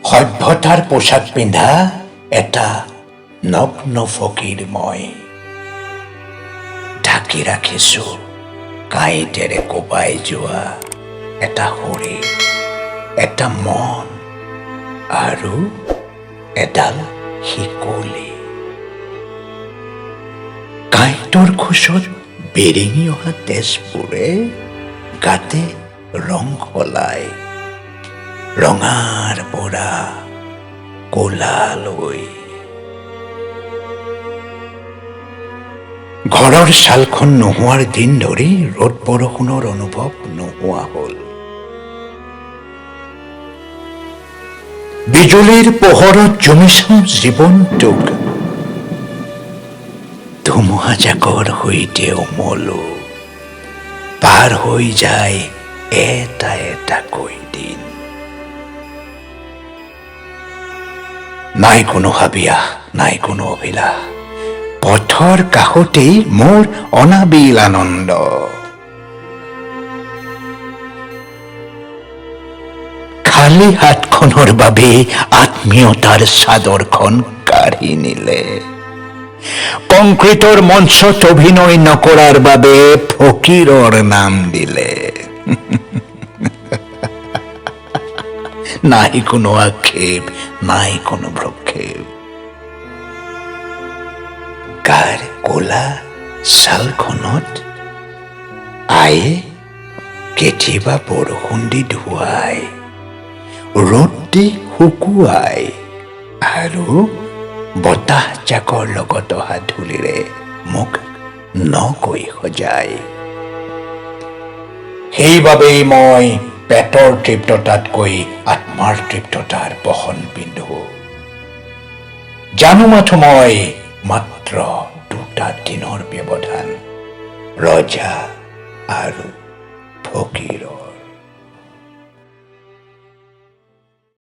সভ্যতাৰ পোচাক পিন্ধা এটা নগ্ন ফকীৰ মই। ঢাকি ৰাখিছো কাঁইটেৰে কোবাই যোৱা এটা শৰীৰ, এটা মন আৰু এডাল শিকলি। কাঁইটৰ খোচত বিৰিঙি অহা তেজবোৰে গাতে ৰং সলায়, ৰঙাৰ পৰা ক'লালৈ। ঘৰৰ ছালখন নোহোৱাৰ দিন ধৰি ৰ'দ বৰষুণৰ অনুভৱ নোহোৱা হ'ল। বিজুলীৰ পোহৰত জুমি চাওঁ জীৱনটোক। ধুমুহাজাকৰ সৈতে ওমলো পাৰ হৈ যায় এটা এটাকৈ দিন। নাই কোনো হাবিয়াস, নাই কোনো অভিলাষ। পথৰ কাষতেই মোৰ অনাবিল আনন্দ। খালী হাতখনৰ বাবে আত্মীয়তাৰ চাদৰখন কাঢ়ি নিলে। কংক্ৰিটৰ মঞ্চত অভিনয় নকৰাৰ বাবে ফকীৰৰ নাম দিলে। নাই কোনো আক্ষেপ, নাই কোনো ভ্ৰক্ষেপ। গাৰ ক'লা ছালখনত আয়ে কেতিয়াবা বৰষুণ দি ধুৱাই, ৰ'দ দি শুকুৱাই আৰু বতাহ জাকৰ লগত অহা ধূলিৰে মোক নকৈ সজায়। সেইবাবেই মই পেটৰ তৃপ্ততাতকৈ আত্মাৰ তৃপ্ততাৰ বসন পিন্ধো। জানো মাথো মই মাত্ৰ দুটা দিনৰ ব্যৱধান, ৰজা আৰু ফকীৰৰ।